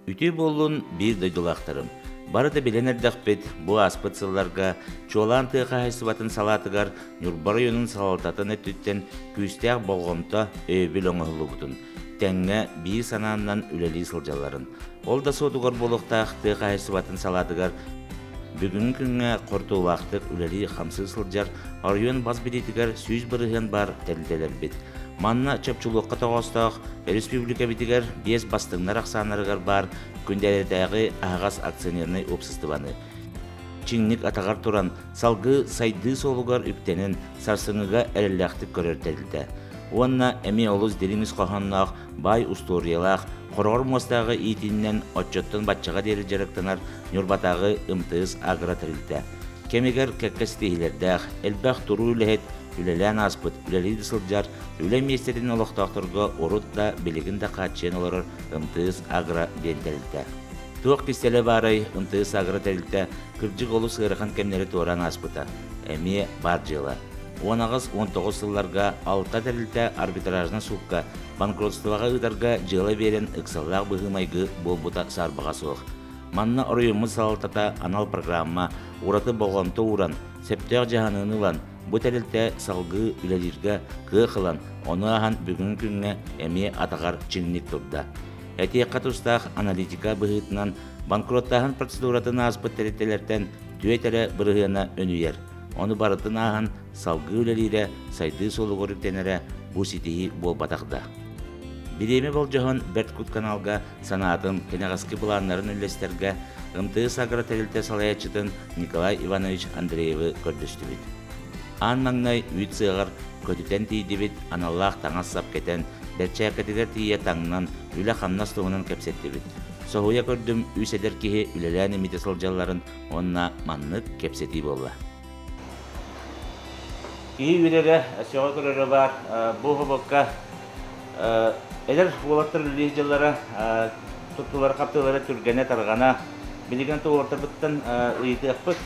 Үтүө буоллун биир дойдулаахтарым. Бары да билэн эрдэхпит, бу ааспыт сылларга чуолаан тыа хаһаайыстыбатын салаатыгар Ньурба оройуонун салалтатын өттүттэн күүстээх болҕомто, өйөбүл оҥоһуллубутун, тэҥҥэ биир санааннан үлэлии сылдьалларын, ол да суотугар буолуохтаах тыа хаһаайыстыбатын салаатыгар бүгүҥҥү күҥҥэ хортуулаахтык үлэлии-хамсыы сылдьар оройуон бас билиитигэр 100% баар тэрилтэлэрбит. Манна чопчулуохха тоҕоостоох өрөспүүбүлүкэбитигэр биэс бастыҥнар ахсааннарыгар баар Күндээрэтээҕи аһаҕас акционернай уопсастыбаны чиҥник атаҕар туран салгыы сайдыы суолугар үктэнэн сарсыҥҥыга эрэллээхтик көрөр тэрилтэ. Уонна эмиэ олус дириҥ ис хоһоонноох баай устуоруйалаах хороҕор муостааҕы иитиинэн оччоттон баччаҕа диэри дьарыктанар Ньурбатааҕы МТС агро тэрилтэ. Кэмигэр кэккэ ситиһиилэрдээх, элбэх туруу үлэһит үлэлээн ааспыт, үлэлии да сылдьар, үлэ миэстэтин олохтоохторго урут да, билигин да хааччыйан олорор МТС агро диэн тэрилтэ. Туох кистэлэ баарай, МТС агро тэрилтэ кырдьык олус ыарахан кэмнэри туораан ааспыта. Эмиэ баар дьыала. 18-19 сылларга алта тэрилтэ арбитражнай суукка банкротствоҕа ыытарга дьыала биэрэн ыксаллаах быһыы-майгы буолбута саарбаҕа суох. Манна оройуоммут салалтата анал программа ураты болҕомто ууран, сөптөөх дьаһаныыны ылан, бу тэрилтэ салгыы үлэлииргэ кыах ылан, ону ааһан бүгүҥҥү күҥҥэ эмиэ атаҕар чиҥник турда. Этиэххэ тустаах аналитика быһыытынан банкроттааһын процедуратын ааспыт тэрилтэлэртэн түөрт эрэ бырыһыана өнүйэр. Ону барытын ааһан салгыы үлэлиирэ, сайдыы суолугар үктэнэрэ бу ситиһии буолбатах да. Бириэмэ болдьоһон Бэрт Кут каналга санаатын, кэнэҕэски былааннарын үллэстэргэ МТС агро тэрилтэ салайааччытын Николай Иванович Андреевы көрдөстүбүт. Аан маҥнай үүт сыаҕар көтүтэн тиийдибит, аналлаах таҥас-сап кэтэн, бэрчээккэтигэр тиийэ таҥнан, үлэ-хамнас туһунан кэпсэттибит. Соһуйа көрдүм үс эдэр киһи үлэлээн имитэ сылдьалларын уонна маннык кэпсэтии буолла. Киһи үөрэрэ, сөҕө көрөрө баар. Бу хобокка эдэр уолаттар үлэлиир дьыллара туттулара-хаптыылара түргэнэ-тарҕана. Билигин уолаттарбыттан ыйытыахпыт.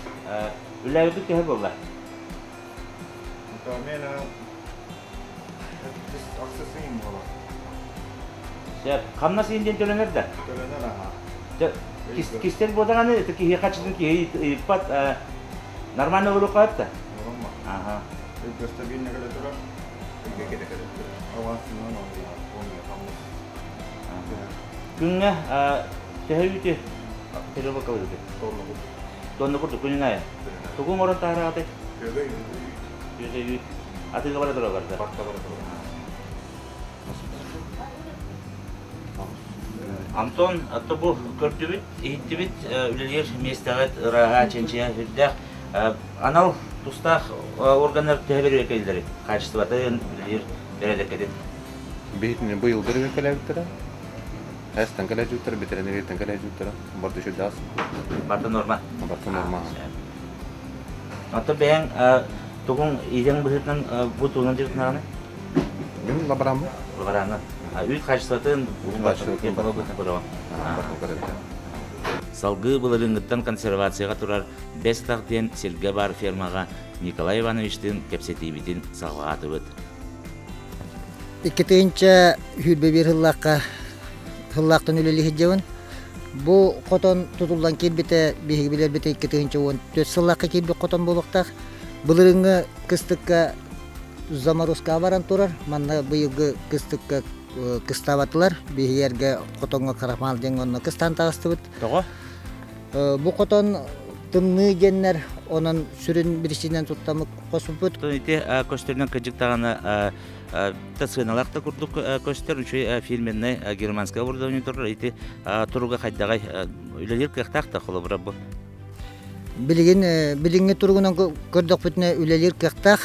Үлээбиппит төһө буолла? Сөп. Хамнас иин диэн төлөнөр да? Төлөнөр аха. Кистэл буолдаҕына это киһи хачытын киһи ыйыппат нормально олоруохха да? Олорумма. Аха. Өйгө стабильно кэлэ турар. Өйгө кэлэ кэлэ турар. Авансынан полный хамнас. Күҥҥэ төһө үүтү переработкалыыгыт? Тонна курдук. Тонна курдук күнүн аайы. Тугу оҥорон таһаараҕытый? Күөгэй үүт. Күөгэй үүт. Атыыга бара турар барда. Барта бара турар. Антон, аты бу көрдүбүт, иһиттибит, үлэлиир миэстэҕит ырааһа, чинчийэ сүрдээх. Анал тустаах органнар төһө бөрүөкэллэрий? Хаачыстыбатын, үлэлиир бэрээдэккэтин? Биһитини быйыл бөрүөкэлээбиттэрэ. Эстэн кэлээдьиттэр, ветеринарияттан кэлээдьиттэр. Барда үчүгэй Барта норма. Барта норма. Оттон бэйэҥ тугуҥ идэҥ быһыытынан бу тугунан дьарыктанаҕыный? Мин лаборанмын. Лабораннан. Үүт хаачыстыбатын Хаачыстыбатын көрөҕүн. Салгыы былырыыҥҥыттан консервацияҕа турар Бэс Тах диэн сиргэ баар фермаҕа Николай Ивановичтыын кэпсэтиибитин саҕалаатыбыт. 2021 сыллаахха сыллаахтан үлэлии сылдьабын. Бу хотон тутуллан киирбитэ биһиги билэрбит 2014 сыллаахха киирбит хотон буолуохтаах. Былырыыҥҥы кыстыкка заморозкаҕа баран турар. Манна быйылгы кыстыкка кыстаабатылар. Биһиги эргэ хотоҥҥо крахмал диэн онно кыстаан таҕыстыбыт. Тоҕо? Бу хотон тымныы диэннэр онон сүрүн биричиинэн туттаммыт хосуппут. Ити көстөрүнэн кырдьык даҕаны да сыаналаах да курдук көстөр үчүгэй фирменный германское оборудование турар ити туруга хайдаҕай үлэлиир кыахтаах да холобура бу Билигин билиҥҥи туругунан көрдөхпүтүнэ үлэлиир кыахтаах.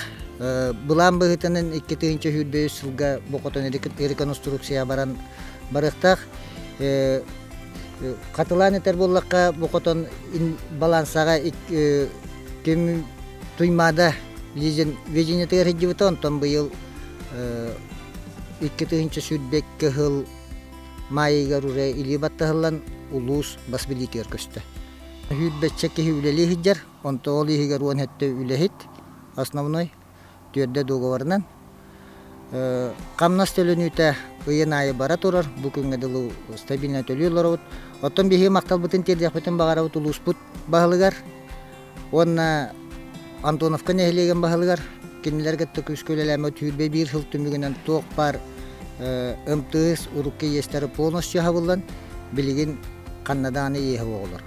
Былаан быһыытынан 2023 сылга бу хотон реконструкция баран барыахтаах. Хатылаан этэр буоллахха, бу хотон балансаҕа ким Туймаада лизин видениетыгар сылдьыбыта, онтон быйыл 2022 сыл маайыгар уже илии баттаһыллан улуус бас билиитигэр көстө. Сүүрбэччэ киһи үлэлии сылдьар, онто ол иһигэр 17 үлэһит основной, түөрдэ дуогабарынан. Хамнас төлөнүүтэ. ыйын аайы бара турар. Бу күҥҥэ дылы стабильно төлүү олоробут. Оттон биһиги махталбытын тиэрдиэхпитин баҕарабыт улууспут баһылыгар уонна Антоновка нэһилиэгин баһылыгар кинилэр кытта күүскэ үлэлээммит 21 сыл түмүгүнэн туох баар МТС урукку иэстэрэ полностью хабыллан билигин ханна даҕаны иэһэ оҕолор.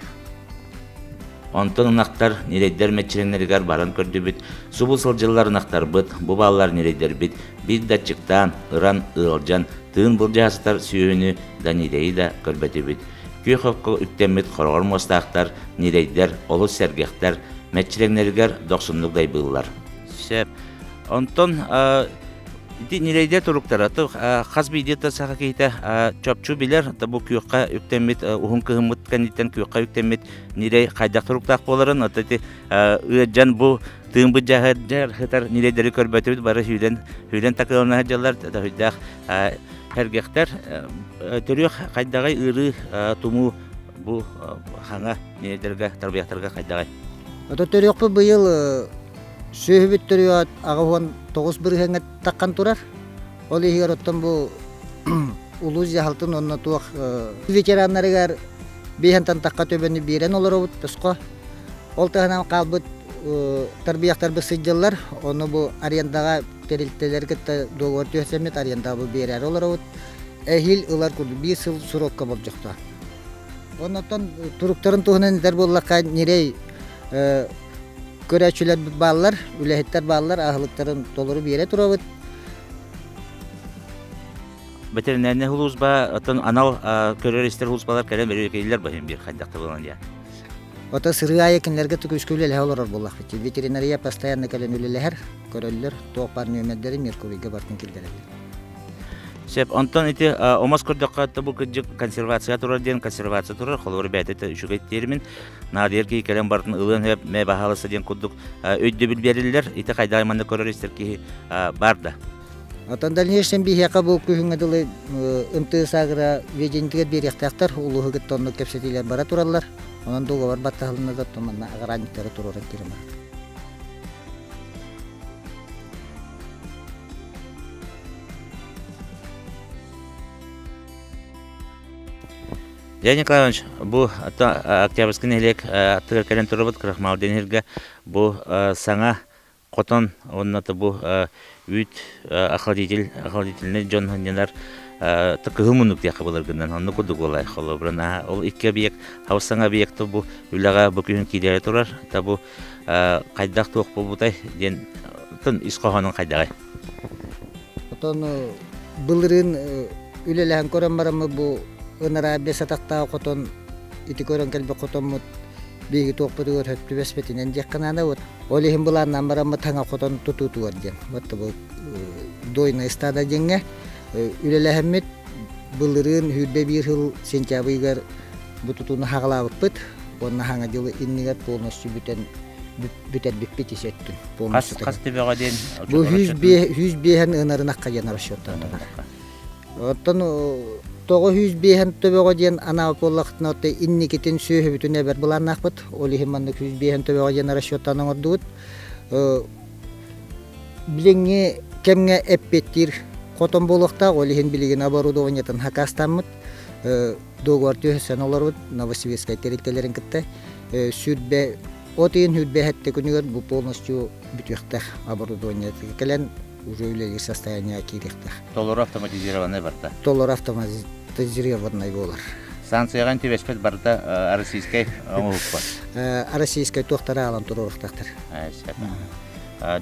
Онтон ынахтар ньирэйдэр мэччирэҥнэригэр баран көрдүбүт, субу сылдьыллар ынахтарбыт, бу бааллар ньирэйдэрбит биир да аччыктаан, ыран, ыалдьан, тыын былдьаһа сытар сүөһүнү да ньирэйи да көрбөтүбүт. Күөх окко үктэммит хороҕор муостаахтар, ньирэйдэр олус сэргэхтэр, мэччирэҥнэригэр дохсуннук дайбыыллар. Сөп. Онтон ити ньирэйдэр туруктара хас биирдии саха киһитэ чопчу билэр бу күөххэ үктэммит уһун кыһыммыт кэнниттэн күөххэ үктэммит ньирэй хайдах туруктаах буоларын ото ити ыадьан бу тыын быдьаһыт сытар ньирэйдэри көрбөтүбүт бары сүүрэн сүүрэн такылана сылдьаллар төһүйдээх сэргэхтэр төрүөх хайдаҕай ыарыы тумуу бу хаҥа ньирэйдэргэ тарбыйахтарга хайдаҕай Ото төрүөхпүт быйыл сүөһүбүт төрүөт 89 бырыһыаҥҥа таххан турар. Ол иһигэр оттон бу улуус дьаһалтын уонна туох ветераннарыгар биэһэнтэн тахха төбөнү биэрэн олоробут босхо. Ол таһынан хаалбыт тарбыйахтарбыт сылдьаллар. Ону бу арендаҕа тэрилтэлэр кытта договор түһэрсэммит арендаҕа бу биэрээри олоробут. Эһиил ылар курдук биир сыл срокка болдьохто. Оннуттан туруктарын туһунан этэр буоллахха, ньирэй көрөөччүлэр бааллар, үлэһиттэр бааллар, аһылыктарын толору биэрэ турабыт. Ветеринарнай сулууспа, оттон анал көрөр-истэр сулууспалар кэлэн бөрүөкэйдилэр баһын биир хайдах буолан диэн. Ото сырыы аайы кинилэргэ түгүскэ үлэлэһэ олорор буоллахпыт. Ветеринария постоянно кэлэн үлэлэһэр, көрөллөр, туох баар нүөмэрдэри Меркурийга бартын киллэрэллэр. Сөп. Онтон ити омос көрдөххө бу кырдьык консервация турар диэн консервация турар. Холобур бэйэтэ үчүгэй термин. Наадыйар киһи кэлэн барытын ылыан сөп, мэ баһаалыста диэн курдук өйдөбүл биэриллэр. Ити хайдах манна көрөр истэр киһи бар да. Оттон дальнейшем биһиэхэ бу күһүҥҥэ дылы МТС агро ведениетигэр биэриэхтээхтэр. Улууһу кытта оннук кэпсэтиилэр бара тураллар. Онон договор баттаһылынна да манна агранниктары туруоран киирэн барар. Дьэ, Николаевич, бу Октябрьский нэһилиэк аттыгар кэлэн турабыт Крахмал диэн бу саҥа хотон уонна бу үүт охладитель охладительный дьон ханньанар кыһыл муннук диэххэ былыргынан онно курдук буолай холобурун ол икки объект хабыс саҥа объекты бу үлэҕэ бу күһүн киирээри турар та бу хайдах туох буолбутай диэн ис хоһоонун хайдаҕай Отон былырыын үлэлэһэн көрөн бараммыт бу ынараа бэс атахтаах хотон ити көрөн кэлбит хотоммут биһиги туохпутугар сөп түбэспэтинэн диэххэ наада вот ол иһин былааннаан бараммыт хаҥа хотон тутуутугар диэн вот бу дойная стада диэҥҥэ үлэлэһэммит былырыын 21 сыл сентябрьыгар бу тутууну хаҕалаабыппыт уонна хаҥа дьылы иннигэр полностью бүтэн бүтэрбиппит ис өттүн полностью хас төбөҕө диэн бу 105 ынарынахха диэн расчеттаатылар оттон тоҕо 105 төбөҕө диэн анаабыт буоллахтына отто инникитин сүөһүбүтүн эбэр былааннаахпыт ол иһин маннык 105 төбөҕө диэн расчеттаан оҥордубут билиҥҥи кэмҥэ эппиэттиир хотон буолуохтаах ол иһин билигин оборудованиетын хакаастааммыт договор түһэрсэн олорбут Новосибирскай тэрилтэлэрин кытта сүүрбэ от ыйын сүүрбэ күнүгэр бу полностью бүтүөхтээх оборудование кэлэн уже үлэлиир состояниеҕа киириэхтээх. Толору автоматизированный барыта. Толору автоматизированный буолар. Санкцияҕа түбэспэт барыта российскай оҥоһукпа. Российскай туохтара аалан туруорухтаахтар.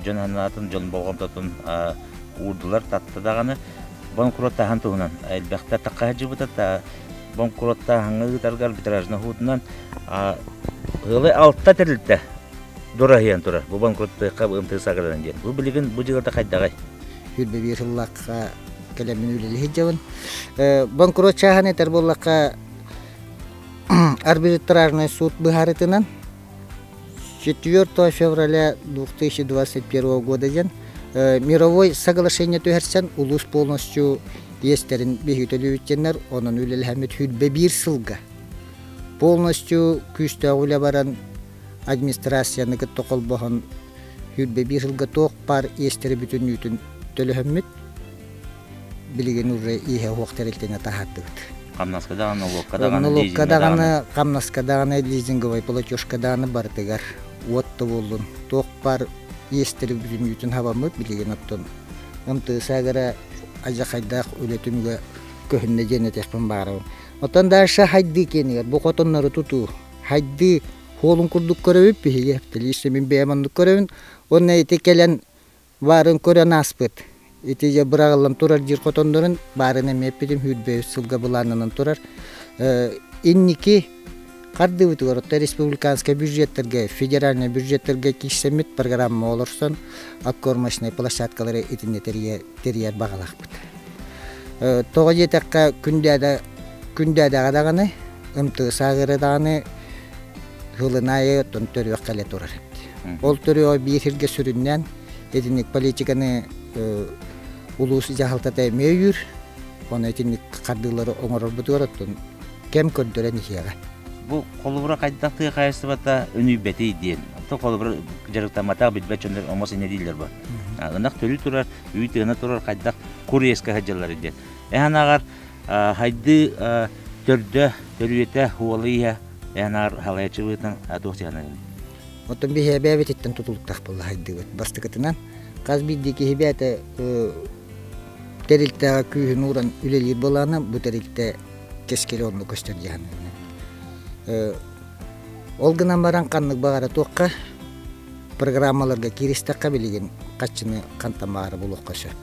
Дьон санаатын, дьон болҕомтотун уурдулар, татта даҕаны. Банкроттааһын туһунан элбэхтэ тахха сылдьыбыта. Банкроттааһыҥҥа ыытарга арбитражнай уутунан ыалы алта тэрилтэ дураһыйан турар. Бу банкроттыахха МТС аграран диэн. Бу билигин бу дьыалата хайдаҕай? 21 сыллаахха кэлэммин үлэлии сылдьабын. Банкрот чааһын этэр буоллахха арбитражный суд быһаарытынан 4 февраля 2021 года диэн мировой соглашение түһэрсэн улуус полностью иэстэрин биһиги төлүүбүт онон үлэлэһэммит сүүрбэ биир сылга полностью күүстээх үлэ баран администрацияны кытта холбоһон сүүрбэ биир сылга туох баар иэстэри бүтүннүүтүн төлөһөммүт. билигин уже ииһэ уох тэрилтэни таһаардыбыт. Хамнаска даҕаны, нолуокка даҕаны, Нолуокка лизиҥҥэ даҕаны. даҕаны, хамнаска даҕаны, лизинговай платежка даҕаны барытыгар уот да буоллун, туох баар иэстэри бүтүннүүтүн хабаммыт билигин оттон МТС агара адьахайдаах үлэ түмүгэ көһүннэ диэн этиэхпин баҕарабын. Оттон дальше хайдыы киэнигэр бу хотоннору тутуу, хайдыы хуолун курдук көрөбүт биһиги, лично мин бэйэм оннук көрөбүн. Уонна ити кэлэн баарын көрөн ааспыт. Ити дьэ быраҕыллан турар дьиир хотоннорун баарын эмиэ эппитим сүүрбэ үс сылга былааннанан турар. Инники хардыыбытыгар оттон республиканскай бюджеттарга, федеральнай бюджеттарга киирсэммит программа олорсон откормочнай площадкалары итиннэ тэрийэр баҕалаахпыт. Тоҕо диэтэххэ күндээдэ күндээдэҕэ даҕаны, МТС ааҕыра даҕаны сылын аайы оттон төрүөх кэлэ турар. Ол төрүөҕү биир сиргэ сүрүннээн итинник политиканы улуус дьаһалтата эмиэ өйүүр. Ону итинник хардыылары оҥорорбутугар оттон кэм көрдөрөн иһиэҕэ. Бу холобура хайдах тыа хаһаайыстыбата өнүйбэтий диэн. Оттон холобура дьарыктамматах билбэт дьоннор омос инньэ дииллэр бу. Ынах төрүү турар, үүт ыана турар хайдах кур иэскэ сылдьаллар диэн. Эһэн ааҕар хайды төрдө, төрүөтэ, уола иһэ эһэн ааҕар халайаччы быһыытынан туох дьаһанарын. Оттон биһи эбээбититтэн тутулуктаах буолла хайдыбыт. Бастакытынан, хас биирдии киһи бэйэтэ тэрилтэҕэ күүһүн ууран үлэлиир буолаана, бу тэрилтэ кэскилэ оннук көстөр дьаһанар. Ол гынан баран ханнык баҕара туохха программаларга кииристэххэ билигин хаччыны хантан баҕара булуохха сөп.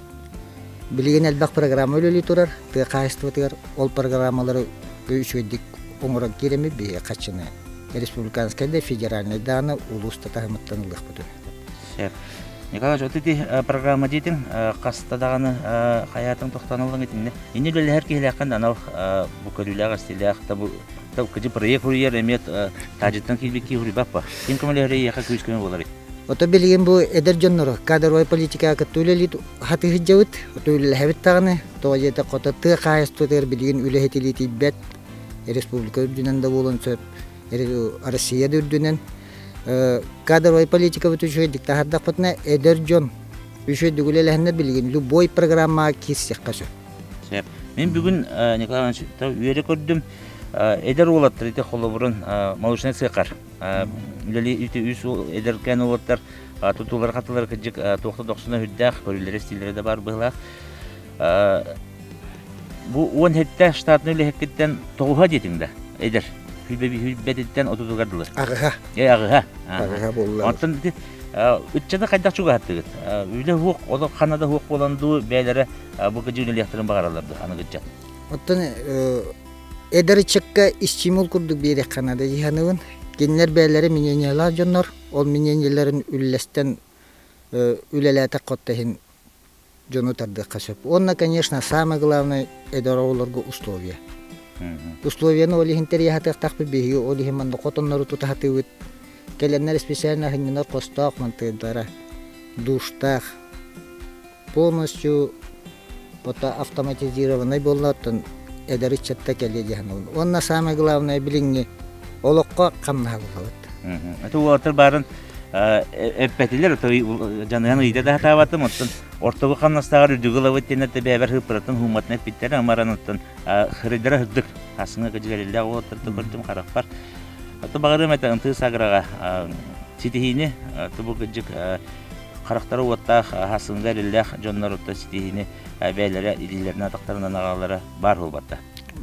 Билигин элбэх программа үлэлии турар, тыа хаһаайыстыбатыгар ол программалары үчүгэйдик оҥорон киирэммит биһиги хаччыны республиканскай да федеральнай даҕаны улуус да таһымыттан ылыахпыт үһү. Николай вот ити программа диэтиҥ хаста даҕаны хайаатын тохтоон ыллыҥ итиннэ. Инни үлэлэһэр киһилээххин анал бу көрүүлээх истиилээх табу кыдьы проект хуруйар эмиэ таажыттан киирбит киһи хуруйбаппа. Ким көмөлөһөр эйиэхэ күүс көмө буолар. Ото билигин бу эдэр дьонноро кадровай политикаҕа кытта үлэлиир хатыһыдьабыт, ото үлэлэһэбит даҕаны, тоҕо диэтэ хото тыа хаһаайыстыбатыгар билигин үлэһит илии тиийбэт, республика үрдүнэн да буолуон сөп, Россия да үрдүнэн. Кадровай политикабыт үчүгэйдик таһардахпытына эдэр дьон үчүгэйдик үлэлэһэннэр билигин любой программаҕа киирсиэххэ сөп. Сөп. Мин бүгүн Николай Иванович үөрэ көрдүм. Эдэр уолаттар ити холобурун молочный цехар үлэлии ити үс эдэркээн уолаттар тутуулар хатылар кыдьык туохта дохсуна үрдээх көрүүлэрэ истиилэрэ да бар быһылаах. Бу 17 штатный үлэһиккиттэн тоҕуһа диэтиҥ да эдэр хүлбэтиттэн отутугар дылы. Аҕыһа. Э аҕыһа. Аҕыһа буолла. Оттон ити ыччаты хайдах чугаһаттыгыт? Үлэ хуох, олох ханна да хуох буолан дуу бэйэлэрэ бу кыдьы үлэлиэхтэрин баҕараллар дуу аныгы ыччат? Оттон эдэр ыччакка стимул курдук биэриэххэ наада дии саныыбын. Кинилэр бэйэлэрэ мнениелаах дьоннор, ол мнениелэрин үллэстэн үлэлээтэх хотто иһин дьону тардыахха сөп. Уонна, конечно, самое главное эдэр оҕолорго условия. Условияны ол иһин тэрийэ сатыахтаахпыт биһиги ол иһин манна хотоннору тута сатыыбыт. Кэлэннэр специально аһынньынар хостоох мантыырдара, душтаах, полностью ото автоматизированный буолла оттон эдэр ыччатта кэлиэ дии саныыбын. Уонна самое главное билиҥҥи олоххо хамнаһа булабыт. Это уолаттар баарын эппэтилэр, дьаныһан ыйда да сатаабатым, оттон ортогу хамнастааҕар үрдүгү ылабыт диэн это бэйэбэр хыппыратын хууматын эппиттэрэ, амаран оттон хырыйдара хырдык хасыҥа кыдьыгалиллээх уолаттар көрдүм харахпар. Ото баҕарыам этэ ынтыы саграҕа ситиһиини тубу кыдьык харахтара уоттаах хасыҥга эриллээх дьоннор отто ситиһиини бэйэлэрэ илиилэринэн атахтарынан аҕалара баар буолбатта.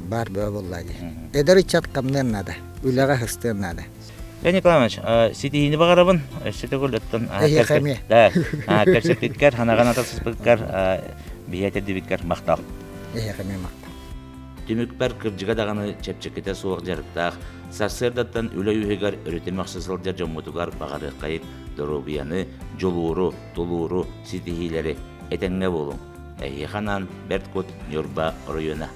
Баар бөҕө буолла дии. Эдэр ыччат хамныан наада, үлэҕэ сыстыан наада. Леонид Николаевич, ситиһиини баҕарабын. Өссө төгүл оттон Эһиэхэ эмиэ. кэпсэппиккэр, ханаҕын атасыспыккар, биһиэ этэрдибиккэр махтал. Эһиэхэ эмиэ махтал. Түмүкпэр кырдьыга даҕаны чэпчэкитэ суох дьарыктаах, сарсыардаттан үлэ үөһүгэр өрүтэ мөхсө сылдьар дьоммутугар баҕарыаххайыт доруобуйаны, дьулууру, тулууру, ситиһиилэри этэҥҥэ буолуҥ. Эһиэхэ анаан Бэрт Кут Ньурба оройуона.